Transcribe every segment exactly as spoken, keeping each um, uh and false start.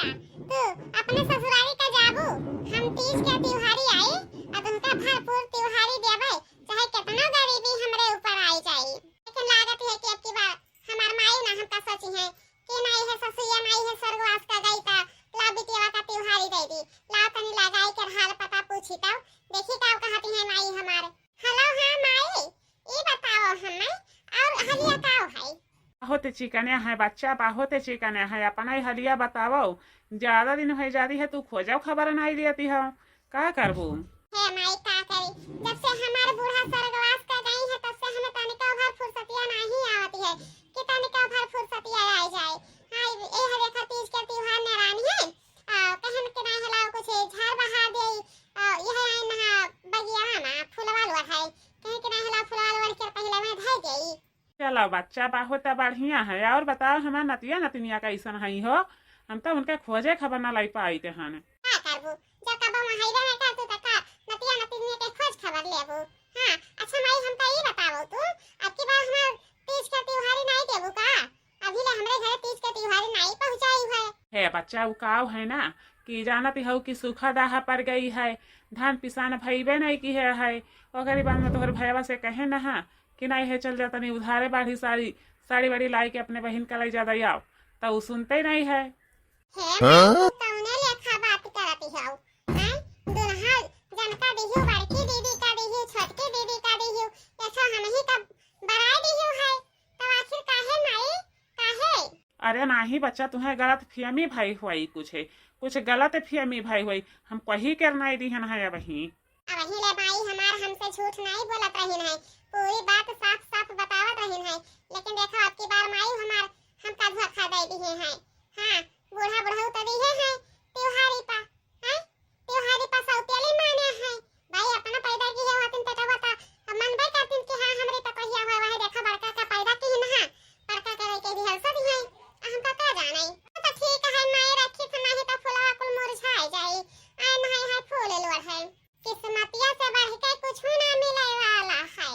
तू अपने ससुरारी का जाबू, हम तीज के तिउहारी आई, अब उनका भरपूर तिउहारी देबै, चाहे केतनो गरीबी हमरे ऊपर आई जाई। लेकिन लागत है कि अब की बार हमार माई ना हमका सोची है कि नाई है ससुइया, नाई है स्वर्गवास का गई ता ला बिटिया का तिउहारी दे दी। ला तनी लगाई के हाल पता पूछी तब देखी का कहती है माई हमार। हेलो, हाँ माई, ई बताओ हमें, और हलिया का है? बहुत चिकने है बच्चा, बहुत चिकने है। अपना ही हलिया बताओ, ज्यादा दिन हो जाती है, तू खोजो खबर नहीं देती हो, का करबू? हे माई, का करी, जब से हमार बूढ़ा स्वर्गवास का गई है, तब से हमें तनिका भर फुर्सतिया नहीं आवती है कि तनिका भर फुर्सतिया आ जाए। हाँ, ये है देखा, तीज के त्योहार ने रानी है, आ, कहन के नहीं हला कुछ झाड़ बहार दे, आ, यह आई नहा बगिया ना फुलवा लोढ़ है, कहे के नहीं हला फुलवा लोढ़ के पहले में धर गई। चलो बच्चा, बहुत बढ़िया है। और बताओ, हमार नतिया नतिनिया कैसन है हो? हम तो उनके खोजे खबर ना लाई पाई ते हन। का करबू, जब कबो महाइबे ना करतू त का नतिया नतिनिया के खोज खबर लेबू? हाँ, अच्छा माई, हमका ई बताओ तू, अब की बार हमार तीज के तिउहारी नाई देबू का? अभी ले हमरे घरे तीज के तिउहारी नाई पहुँचाई है। हे बच्चा, उ काव है ना कि जानत हऊ कि सूखा दाहा पड़ गई है, धान पिसान भइबे नहीं की है, है। ओकरी बाद में तोहर भैया से कहे ना हा कि नहीं है, चल जा तनी उधारे बाढ़ी साड़ी, साड़ी वाड़ी लाई के अपने बहिन का लाई ज्यादा आओ, तो उ सुनते नहीं है। हे हाँ? माई, तू कौने लेखा बात करत हऊ? हैं? दुल्हा जनका दिहू, बड़की दीदी का दिहू, छोटकी दीदी का दिहू, ऐसा हम ही का बराए दिहू है, तो आखिर काहे माई, काहे? अरे नाही बच्चा, तुहे गलत फहमी भई हुई कुछ, कुछ गलत फहमी भई हुई। हम कही के नहीं दिहन है अबही। अबही ले माई हमार हमसे झूठ नहीं बोलत रहिन है, पूरी बात साफ साफ बतावत रहिन है, लेकिन देखो अब की बार माई हमार हमका धोखा दे दिए हैं। हाँ, बूढ़ा बुढ़ऊ तो दिए हैं त्योहारी पा, हैं? त्योहारी पा सौतेली माने हैं। भाई अपना पैदा की है होतिन पेटवा ता, अब मनबे करतिन कि हाँ हमरे पतोहिया हुआ है, देखा बड़का का पैदा की ना, बड़का करे के भी हलसा दी है, आ हमका का जाने। तो ठीक है माई, रखी तो नहीं तो फुलवा कुल मुरझाए जाई, आए नहीं है फूल लोढ़ है। किस्मतिया से बढ़ के कुछ ना मिले वाला है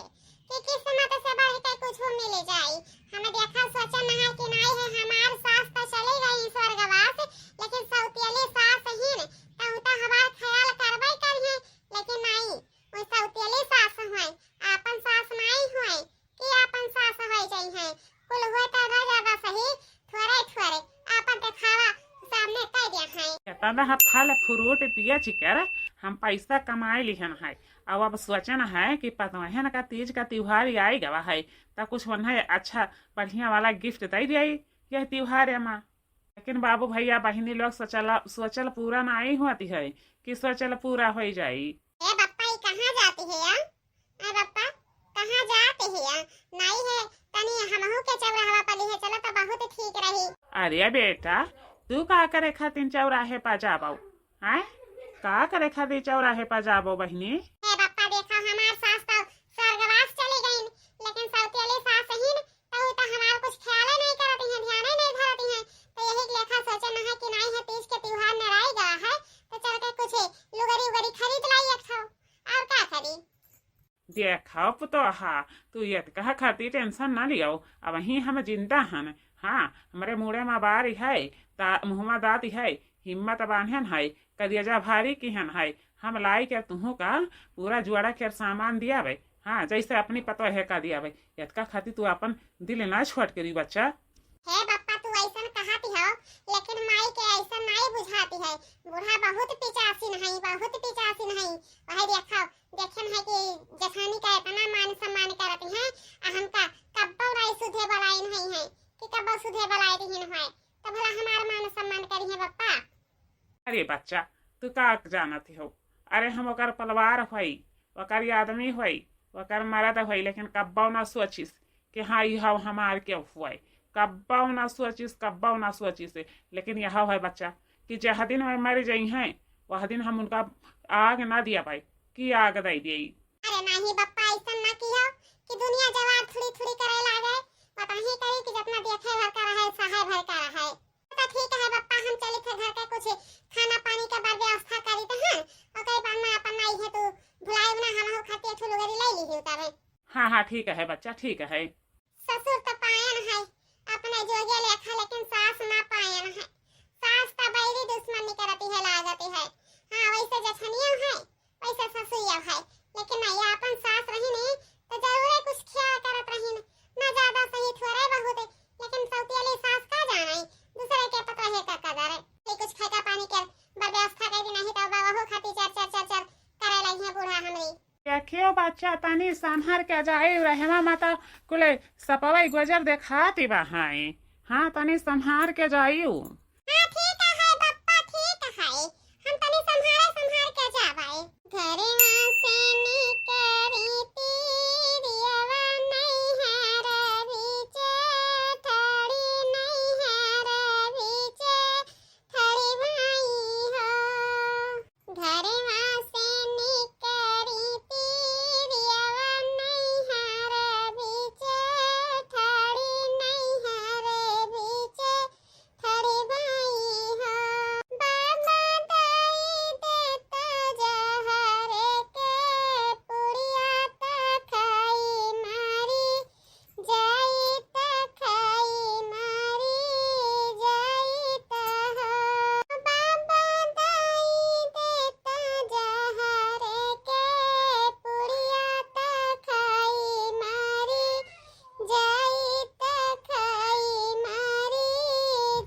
कि किस्मत से बढ़ के कुछ मिल जाई। हम देखा सोचन है कि नाई है हमार सास तो चली गई स्वर्गवास, लेकिन सौतेली सास ही न, तो उ तो हमार ख्याल करबे करिए, लेकिन नाई, वो सौतेली सास हुए, आपन सास नाई हुए कि आपन सास हो जाई हैं। कुल हुए तो ना ज्यादा सही, थोड़े थोड़े आपन देखावा सामने कर दिया है। इतना फल फ्रूट बेच कर हम पैसा कमाए लिहन है, अब अब सोचन है कि पतोहन का तीज का त्योहार आई गवा है, तो कुछ उन्हें अच्छा बढ़िया वाला गिफ्ट दे दिया यह त्योहार मा। लेकिन बाबू भैया बहिनी लोग सोचला, सोचल पूरा नाई होती है कि सोचल पूरा होई जाई। ए बप्पा, ई कहाँ जाती है या? ए बप्पा, कहाँ जाती है या? नाई है, तनी हमहू के चौराहा पर लिहे चला तो बहुत ठीक रही। अरे बेटा, तू का करे खातिर चौराहे पर जाबो? हैं? का करे खातिर चौराहे पर जाबो बहिनी? ए बप्पा, देखा हमार सास तो स्वर्गवास चली गईन, लेकिन सौतेली सास ही न, तो उ तो हमार कुछ ख्याले नहीं करती हैं, ध्याने नहीं धरती हैं। तो यही लेखा सोचन है कि नाई है तीज के त्योहार नराई गवा है, तो चल के कुछ लुगरी उगरी खरीद लाई एक ठो। और का करी? देखो पुतोहा, तू यतका खातिर टेंशन ना लियो, अबही हम जिंदा हन। हाँ, हमरे मुड़े मा बारी है, ता मुँहमा दाँत है, हिम्मत बान्हन है, करेजा भारी किहन है, हम लाई के तुहू का पूरा जुआड़ा के सामान दियाबे। हाँ, जैसे अपनी पतोहे का दियाबे, यतका खातिर तू अपन दिल ना छोट करी बच्चा। हे बप्पा, तू ऐसन कहत हो, लेकिन माई के ऐसन नहीं बुझाती है। बूढ़ा बहुत पिचासिन है, बहुत पिचासिन है। वही देखो, देखेन है कि जेठानी का इतना मान सम्मान करती हैं, आ हमका कब्बो नहीं सुधे बलाई नहीं है कि कब्बो सुधे बलाई दिहिन है, तो भला हमार मान सम्मान करी है बप्पा? अरे बच्चा, तू का जानत हो? अरे हम ओकर पलवार होई, ओकर आदमी होई, ओकर मरद होई, लेकिन कब्बो ना सोचिस कि हाँ, ई हव हमार के होई। कब्बो ना सोचिस, कब्बो ना सोचिस। लेकिन यह है बच्चा कि जह दिन वे मर जइहैं, वह दिन हम उनका आग ना दिया पाई कि आग दे दिए। अरे नाही बप्पा, ऐसन ना किहो कि दुनिया जवार थुड़ी थुड़ी करे लागे। बताही करी कि जितना देखे भर का रहे, सहे भर का रहे। तो ठीक है बप्पा, हम चली थे घर के कुछ खाना पानी के बार व्यवस्था करी तो हैं, ओकरे बाद में अपन आई है तू भुलाए ना, हम हो खातिर एक ठो लुगरी ले ली ही उतारे। हाँ, हाँ, ठीक है बच्चा, ठीक है। ससुर तो पायन है अपने जोगे लेखा, लेकिन सास ना पायन है। सास तो बैरी कुछ खैका पानी के बर व्यवस्था कइ दी, नाहीं त बा वहू खातिर चर चर चर चर करे लगिहैं बूढ़ा हमरी। देखियो बच्चा, तनी सम्हार के जाई, रहमा माता कुले सपवई गुजर देखाती बा हैं। हाँ, तनी सम्हार के जाई। हाँ, ठीक है बप्पा, ठीक है। हम तनी सम्हारे सम्हार के जाबे। घरवा से निकरी तीरियवा नैहर बीचे, ठाड़ी नैहर बीचे, ठाड़ी भाई हो। घरवा से निकरी तीरियवा नैहर बीचे, ठाड़ी नैहर बीचे, ठाड़ी भाई हो। बाबा दाई देता जहर के पुड़िया त खाई मारी, जाई त खाई मारी, जाई त हो। बाबा दाई देता जहर के पुड़िया त खाई मारी, जाई त खाई मारी,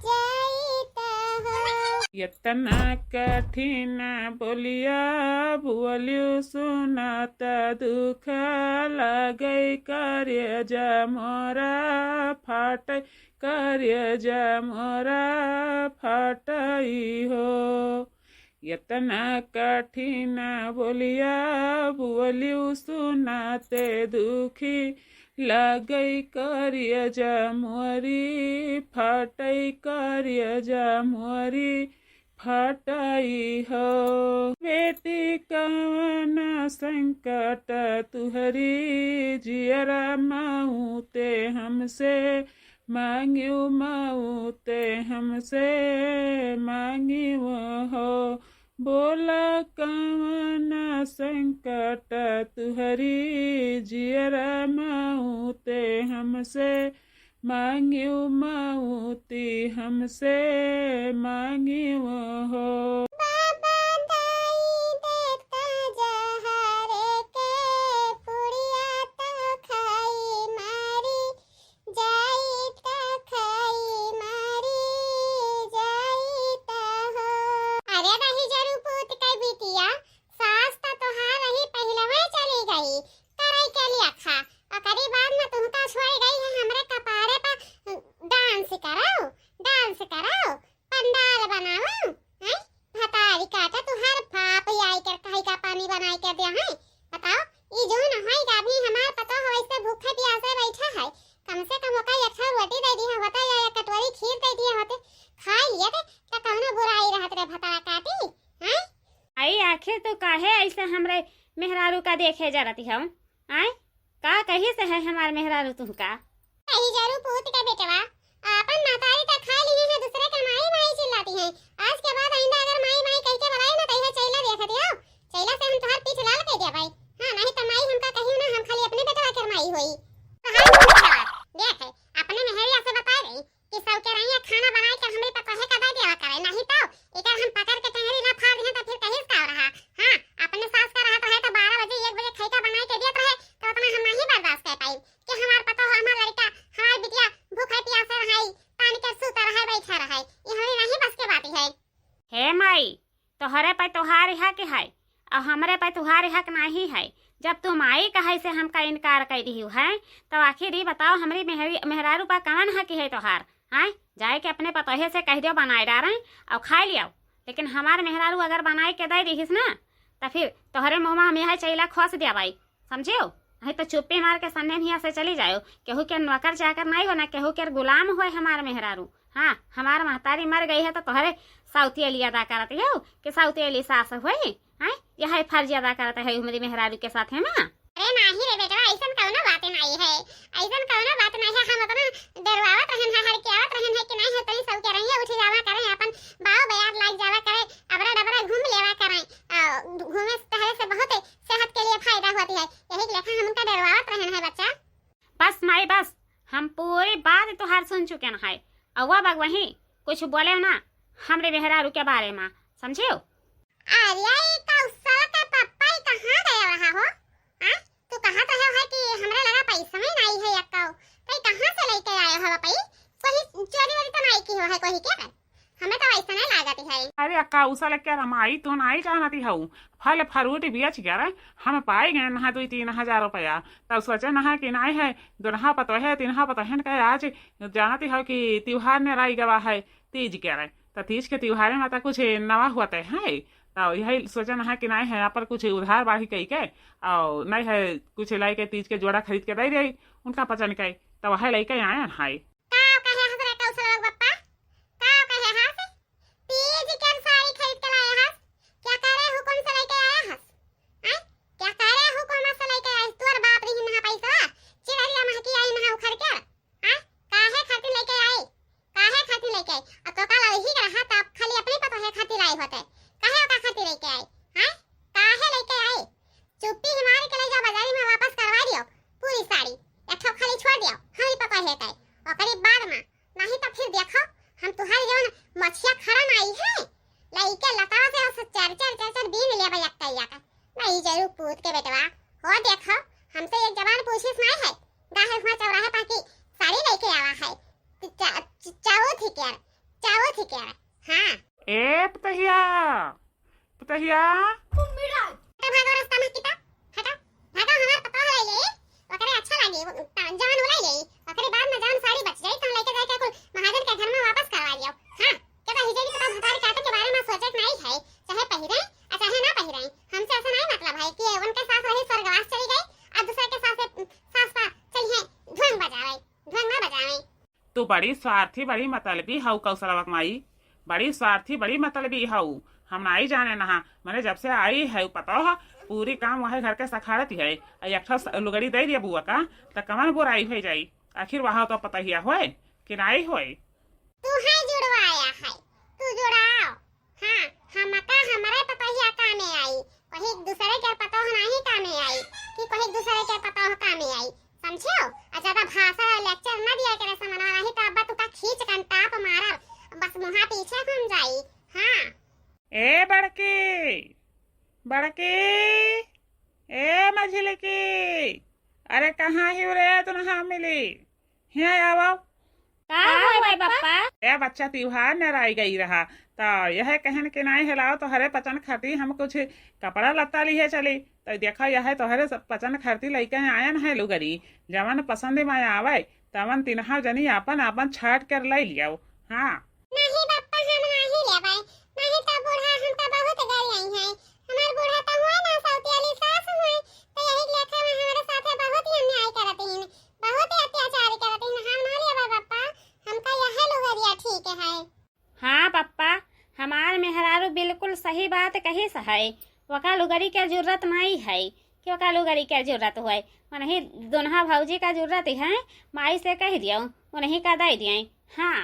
जाई त हो। एतना कठिन बोलिया बोलियो सुनत दुख लागै, करेजा मोरा फाटै, करेजा मोरा फाटै हो। एतना कठिन बोलिया बोलियो सुनत दुखी लागै, करेजा मोरी फाटै, करेजा मोरी फाटै हो। बेटी कवन संकट तुहरी, जियरा मउते हमसे मांगियो, मउते हमसे मांगियो हो। बोला कवन संकट तुहरी, जियरा मउते हमसे मांगियो, मउती हमसे मांगियो हो। बाबा दाई देता जहर के पुड़िया त खाई मारी, जाई त खाई मारी, जाई त हो। अरे रही जरू पूत के बिटिया, सास त तोहार रही पहिलवे चली गई, करई के लिया खा। ओकरी बाद में तुमका छोड़ गई है, हमरे कपारे पर डांस करो, डांस करो, पंडाल बनाओ, हैं? भतारी काटा तुहार बाप ही आई कर कही का पानी बनाई कर दिया है। बताओ, ई जो न होई का अभी हमार पतो हो ऐसे भूखे प्यासे बैठा है, कम से कम ओका एक ठो रोटी दे दिया होता या एक कटोरी खीर दे दिया होते, खाई लिए थे, त कौनो बुराई रहत रे भतारा काटी, हैं? आई आखिर तू काहे ऐसे हमरे मेहरारू का देखे जरती हौ? आय, का कही से है हमार मेहरारू तुहका? कही जरू पूत के बेटवा, आपन महतारी त खा लिए है, दूसरे के माई माई चिल्लाती है। आज के बाद आइंदा अगर माई माई कह के बुलाए ना, त इहे चैला देख दियो, चैला से हम तोहार पीठ लाल कर दिया भाई। हाँ, नहीं त माई हमका कहियो ना, हम खाली अपने बेटवा के माई होई। तो हाय बेटवा, देख, अपने मेहरिया से बता रही कि सौकेरहिया खाना बनाई के हमरे पतोहे का दे देवा करे, नहीं तो एकर हम पकड़ के टंगरी ना फाड़ दिहन त फिर कहिस का रहा। हाँ, अपने सास का रहत रहे त बारह बजे, एक बजे खैका बनाई के देत रहे, त उतना हम नहीं बर्दाश्त कर पाई कि हमार पतोह, हमार लड़का, हमार बिटिया भूखे प्यासे रहाई, तान के सूत रहे, बैठा रहे, ये हमरे नहीं बस के बात है। हे माई, तोहरे पे तोहार हक है और हमरे पे तोहार हक नहीं है। जब तू माई कहे से हमका इनकार कर दिहू है, तो आखिर ई बताओ, हमरी मेहरी-, मेहरारू पर कवन हक है तोहार? हैं? जाए के अपने पतोहे से कह दियो बनाए डारें और खाए लियाओ, लेकिन हमार मेहरारू अगर बनाए के दे दिहिस ना, तो फिर तोहरे मुँह में हम यह चैला खोस दिया भाई, समझियो? नहीं तो चुप्पी मार के सन्ने हिया से चली जाओ, केहू के नौकर चाकर नहीं हो ना, केहू के गुलाम होए हमार मेहरारू। हाँ, हमार महतारी मर गई है तो तोहरे सौतेली अदा करत हो कि सौतेली सास होई, हैं? यह फर्ज अदा करत है हमरी मेहरारू के साथ, है ना? अरे नाही रे बेटवा, ऐसन कौनो बात नहीं है, ऐसन कौनो बात नहीं है। हम अपना डरवावत रहन है, हड़कियावत रहन है कि नहीं है, तनी सौकेरहिया उठ जावा करें, अपन बाव बयार लाग जावा करें, अबरा डबरा घूम लेवा करें। आ, घूमे टहले से बहुत सेहत के लिए फायदा होती है, यही के लेखा हम उनका डरवावत रहन है बच्चा। बस माई बस, हम पूरी बात तोहार सुन चुके न है। अउआ बग वहीं कुछ बोले ना हमरे मेहरारू के बारे में, समझियो? अरे ई कौशल के पप्पा ई कहाँ गए रहा हो? हाँ? तू कहत रहे है कि हमरे लगा पैसा ही नहीं है यक्को, तो ई कहाँ से लेके आए हो पप्पा? कोई चोरी वोरी तो नहीं की हो है कोई के? हमें तो ऐसा नहीं लागत है। अरे अक्का, उसा लग के रमाई तो नाई जानती हऊ। फल फ्रूट बेच के रे, हम पाई गए नहा दुई तीन हजार रुपया। तब सोचे नहा कि नाई है, दुनहा पतोहे, तिनहा पतोहन के आज जानती हऊ कि त्योहार ने राई गवा है तीज के रे। त तीज के त्योहारे में त कुछ नवा होते है। त यही सोचे नहा कि नाई है, यहाँ पर कुछ उधार बाढ़ी कई के, और नहीं है कुछ लाई के तीज के जोड़ा खरीद के दे दे उनका पचन के। त वह लेके आए हैं। का कहे हंस रे कौशल बप्पा? का कहे हंस? तीज के साड़ी खरीद के लाए हंस? क्या करे हुकुम से लेके आए हंस? हैं? क्या करे हुकुम से लेके आए? तोर बाप रही नहा पैसा, चिड़रिया महकी आई नहा उखड़ के। हैं? काहे खातिर लेके आई? काहे खातिर लेके आई? और तो का लड़ही के रहा, त आप खाली अपने पतोहे खातिर आई होते। काहे ओका खातिर लेके आई? हैं? काहे लेके आई? चुप्पी ही मार के ले जाओ, बाजारी में वापस करवा दियो पूरी साड़ी। एक ठो खाली छोड़ दियो, हमरी पतोहे के। ओकरी बाद में, नहीं तो फिर देखो, हम तुहारी जौन मछिया खरन आई है, लइके लतावा से, से चर चर चर चर बीन लेबे एक कइया का। नहीं जरूर पूत के बेटवा, हो देखो, हमसे एक जबान पूछिस नहीं है, गाहे हुआ चौराहे पर की साड़ी लेके आवा है। च-, च-, चाउथ ही क्या, चाउथ ही क्या, हाँ। ए पतहिया, पतहिया। हटा, भागो रास्ता में किता, हटा, भागो, हमार पतोह ले ले, ओकरे अच्छा लागी, वो ता-, जवन उलाई ले, ओकरे बाद में जवन साड़ी बच जाई, तवन लेके जाके कुल महाजन के घर में वापस करवा लियो। हाँ, के तो हिजड़ी पता भतार काटे के बारे में सोचे के नहीं है, चाहे पहिरे, आ चाहे ना पहिरे, हमसे ऐसा नहीं मतलब है कि उनके सास वही स्वर्गवास चली गई, आ दूसरे के सास, सास पा चली है ढोंग बजावे, ढोंग ना बजावे। तू बड़ी स्वार्थी, बड़ी मतलबी हऊ कौशलवा के माई, बड़ी स्वार्थी, बड़ी मतलबी हऊ। हम नाई जाने नहा, मने जब से आई है पतोह, पूरी काम वह घर के सखाड़त है। आ एक ठो स-, लुगड़ी दे दिया बुआ का, त कवन बुराई हो जाई? आखिर वह तो पतहिया होए कि नाई होए? तू है जुड़वाया है, तू जुड़ाओ। हाँ, हमका हमरे पतोहिया कामे आई, कोई दूसरे के पतोह नहीं कामे आई कि कोई दूसरे के पतोह कामे आई, समझो? और ज्यादा भाषण और लेक्चर ना दिया करे समनवा, नहीं तो अब्बा तुका खींच कंटाप मारब, बस मुहा पीछे हम जाई। हाँ। ए बड़की, बड़की, ए मझिलकी, अरे कहाँ ही रे दुनहा मिली? हियाँ आवो। का हुए बप्पा? ए बच्चा, त्योहार नराई गई रहा, त यह कहन के नाई हिलाओ, तोहरे पचन खाती हम कुछ कपड़ा लत्ता लिहे चली। त देखो, यह तोहरे सब पचन खाती लइके आयन है लुगरी, जवन पसंद में आवे, तवन तिनहा जनी आपन आपन छाट कर ले लियो। हाँ। नहीं बप्पा, हम नहीं लेबै, नहीं तो बूढ़ा हम तो बहुत गरियाई हैं। हमार बूढ़ा तो हुए ना सौतेली सास हुए, तो यही लेखा में हमारे साथे बहुत ही अन्याय करत हीं, बहुत ही अत्याचार करत हीं। हम ना लेबै बप्पा, हमका यह लुगरिया ठीक है। हाँ बप्पा, हमार मेहरारू बिल्कुल सही बात कहिस है, ओका लुगरी के जरूरत नहीं है। क्यों का लुगरी के जरूरत होए? उन्हीं दोनहा भौजी का जरूरत है, माई से कह दियो, उन्हीं का दे दिए। हाँ।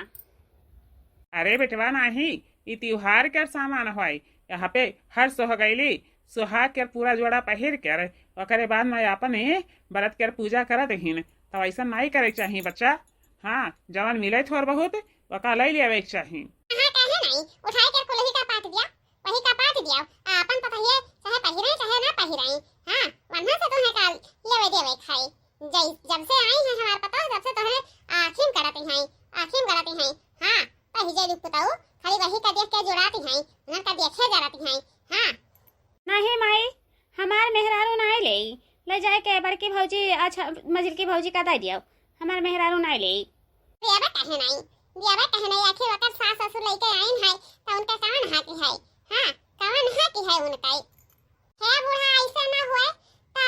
अरे बेटवा, नाही, ई त्योहार के सामान होए, यहाँ पे हर सोहगैली सुहाग के पूरा जोड़ा पहिर के, ओकरे बाद में अपन ही व्रत के पूजा करत हिन, तो ऐसा नहीं करे के चाहिए बच्चा। हाँ, जवन मिले थोर बहुत, ओका ले लेवे के चाहिए। हाँ, कहे नहीं, उठाए के कुलही का पाट दिया। वही कपाट दिया, आ अपन पतोहिए चाहे पहिरे चाहे ना पहिरे, हाँ, वन्हा से तोहे का लेवे देवे खाए। जै-, जब से आई है हमार पतोह, जब से तोहे आँखिम करत हैं, आँखिम करत हैं, हाँ, पहिजे रुक पुताऊ, खाली वही का देख के जुड़ाती हैं, उन्हन का देखे जरती हैं, हाँ। नहीं माई, हमार मेहरारू नाई लेई, ले जाए के बड़की भौजी, अच्छा, मझिलकी भौजी का दे दियो, हमार मेहरारू नाई लेई। देवे कहे नहीं, देवे कहे नहीं, आखिर ओकर सास ससुर लइके आइन है, त उनका कवन हाथी है? हाँ, कवन हाथी है उनका? हे बूढ़ा, ऐसे ना होए, त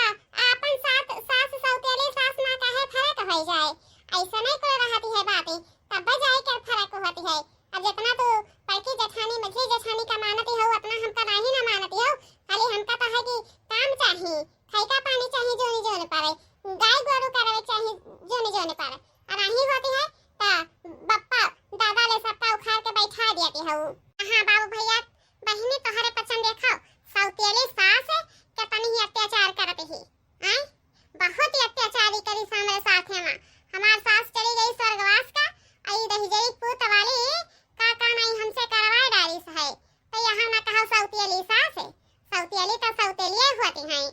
आपन साथ, सास सौतेली सास में काहे फर्क हो जाए? ऐसे नहीं कोई रहती है बातें, तब जाए के फर्क होती है। अब जितना तू बड़की जेठानी, मझली जेठानी का मानती हो, उतना हमका नहीं ना मानती हो। खाली हमका तो है कि काम चाही, खैका पानी चाही, जोनी जोनी पावे, गाय गोरू करवे चाही, जोनी जोनी पावे। अब आही होती है, त बप्पा दादा ले सबका उखाड़ के बैठा देती हो। हाँ बाबू भैया, बहिनी तोहरे पचन देखो, सौतेली सास कितनी ही अत्याचार करती ही। हैं? बहुत ही अत्याचारी करी हमरे साथे में। हमार सास चली गई स्वर्गवास का, आई रह गई पूत वाली का, का नहीं हमसे करवाए डालिस है। तो यहाँ ना कहो सौतेली सास है, सौतेली तो सौतेलिए होती हैं।